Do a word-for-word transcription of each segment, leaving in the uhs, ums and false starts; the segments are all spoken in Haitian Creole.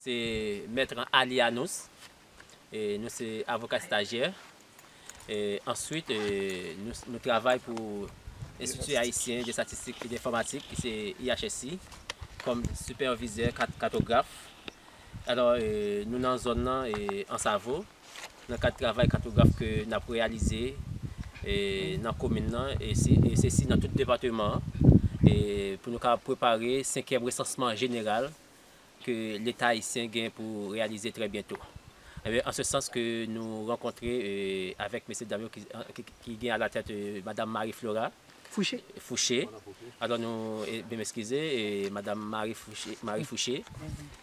Se Mèt Alianus. E nou se avoka estajyè. E answit, e nou, nou travay pou Enstiti Ayisyen de Estatistik e de Enfòmatik, ki se I H S I, kòm sipèvizè kat-, katograf. Alò, e nou nan zòn nan, e Ansavo, nan kad travay katograf ke n ap reyalize, e nan komin nan, e se, e se si nan tout depatman an, e pou nou ka prepare senkyèm resansman jeneral ke Leta ayisyen gen pou reyalize trè byento. Ebyen, an se sans ke nou rankontre, e, avèk mesye dam yo ki, ki, ki gen alatèt, e, Madam Marie Flora Fouché. Fouché. Alò nou, e, byen m eskize, e, Madam Marie Fouché, Marie Fouché.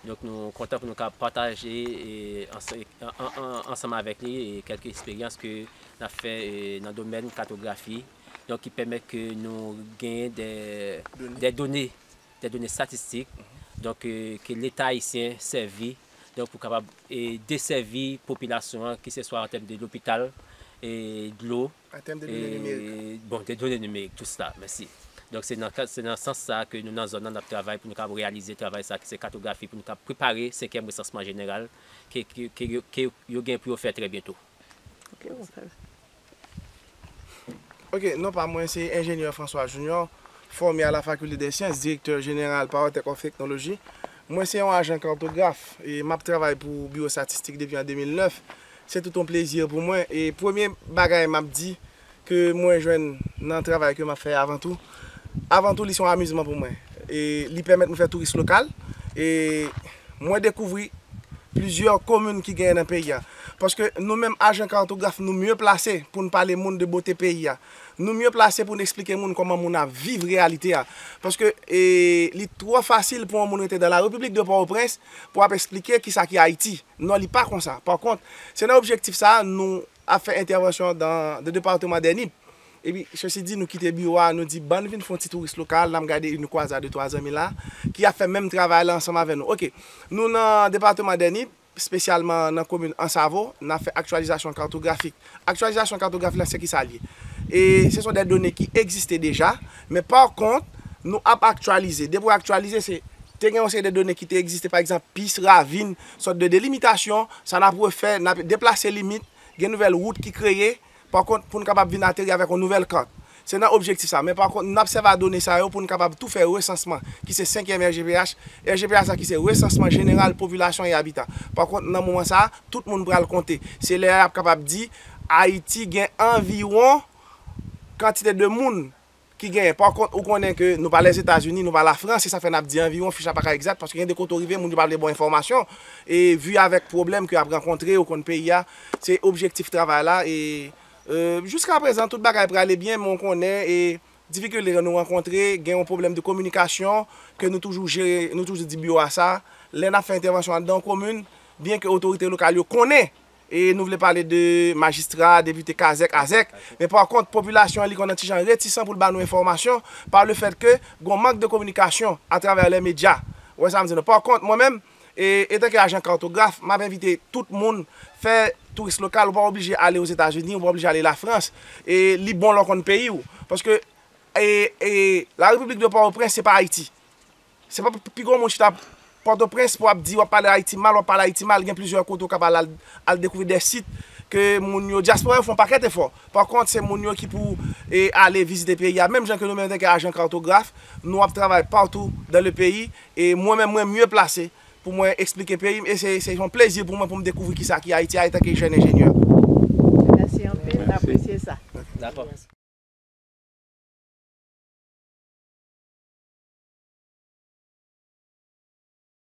Donk nou kontan pou nou ka pataje, e, ansa-, an, an, an, ansanm avèk li, e, kèlke eksperyans ke n ap fè, e, nan domèn katografi. Donk ki pèmèt ke nou genyen de, de done, de done estatistik. Donk, e, ke Leta ayisyen sèvi, donk pou kapab, e, desèvi popilasyon an, keseswa an tèm de lopital, e, dlo, An tèm de done nimerik. E, bon, de done nimerik, tout sa, mèsi. Donk, se nan ka, se nan sans sa ke nou nan zòn nan, n ap travay pou nou kapab reyalize travay sa ki se katografi, pou nou kapab prepare senkyèm resansman jeneral ke, ke, ke yo, ke yo gen pou yo fè trè byento. Ok, bon, fè. Ok, non pa mwen, se enjenyè François Junior, fòme à la Faculté des Sciences, direktè jeneral Powertech of Technology. Mwen se yon ajan katograf e m ap travay pou Biwo Estatistik depi an de mil nèf. Se tout yon plezi pou mwen. E premye bagay m ap di ke mwen jwenn nan travay ke m ap fè avan tou, avan tou, li se yon amizman pou mwen. E li pèmèt mwen fè touris lokal. E mwen dekouvri plizyè komin ki genyen nan peyi a. Paske nou menm ajan katograf, nou mye plase pou n pale moun de bote peyi a. Nou mye plase pou n eksplike moun kòman moun ap viv reyalite a. Paske, e, li twò fasil pou yon moun rete dans la République de Port-au-Prince pou ap eksplike kisa ki Ayiti. Non, li pa konsa. Pa kont, se nan objektif sa a nou ap fè entèvansyon dans, dans depatman dè Nip. Epi, sesi di, nou kite biwo a, nou di, "Ban n vin fè yon ti touris lokal, n a gade, nou kwaze a de twa zanmi la, ki ap fè menm travay la ansanm avè nou." Ok, nou nan depatman dè Nip, espesyalman nan komin Ansavo, n ap fè aktyalizasyon katografik. Aktyalizasyon katografik la, se ki sa l ye? E se son de done ki egziste deja, men pa kont, nou ap aktyalize. Depi w aktyalize, se, te gen yon seri de done ki te egziste, pa egzanp, pis, ravin, sòt de delimitasyon, sa n ap refè, n ap deplase limit, gen nouvèl wout ki kreye, pa kont, pou n kapab vin ateri avèk yon nouvèl kat. Se nan objektif sa. Men pa kont, n ap sèvi a done sa yo pou n kapab tou fè resansman, ki se senkyèm R G P H. R G P H sa ki se resansman jeneral popilasyon e abita. Pa kont, nan moman sa, tout moun pral konte. Se lè y ap kapab di, Ayiti gen anviwon kantite de moun ki genyen. Pa kont, ou konnen ke nou pa Lèzetazini, nou pa Lafrans, se sa fè n ap di anviwon, fich la pa ka egzak, paske gen de kote w rive, moun yo pa vle ba w enfòmasyon, e vi avèk pwoblèm ke y ap rankontre, ou konn peyi a, se objektif travay la, e, e, jiskaprezan, tout bagay prale byen, men w konnen, e difikilte ke nou rankontre, gen yon pwoblèm de kominikasyon, ke nou toujou jere, nou toujou di biwo a sa, lè n ap fè entèvansyon anndan yon komin, byen ke otorite lokal yo konnen, e nou vle pale de majistra, depite, kazèk, azèk, men pa kont, popilasyon an, li konn yon ti jan retisan pou l ba nou enfòmasyon, pa le fèt ke gon mank de kominikasyon atravè lè medya. Ou wè sa m di nou? Pa kont, mwen menm, e, etanke ajan katograf, m ap envite tout moun fè touris lokal, ou pa oblije ale Ozetazini, ou pa oblije ale Lafrans, e li bon lè w konn peyi w. Paske, e, e, la Repiblik de Pòtoprens, se pa Ayiti. Se pa pi gwo moun chita Pòtoprens pou ap di w ap pale Ayiti mal, w ap pale Ayiti mal, gen plizyè kote w kapab al, al dekouvri de sit ke moun yo, dyaspora yo fè yon pakèt efò. Pa kont, se moun yo ki pou, e, ale vizite peyi a. Menm jan ke nou menm, antanke ajan katograf, nou ap travay patou dans le pays, e mwen menm, mwen mye plase pou mwen eksplike peyi m, e se, se yon plezi pou mwen pou m dekouvri kisa ki Ayiti a, antanke jèn enjenyè. Mèsi anpil, n apresye sa. Dakò.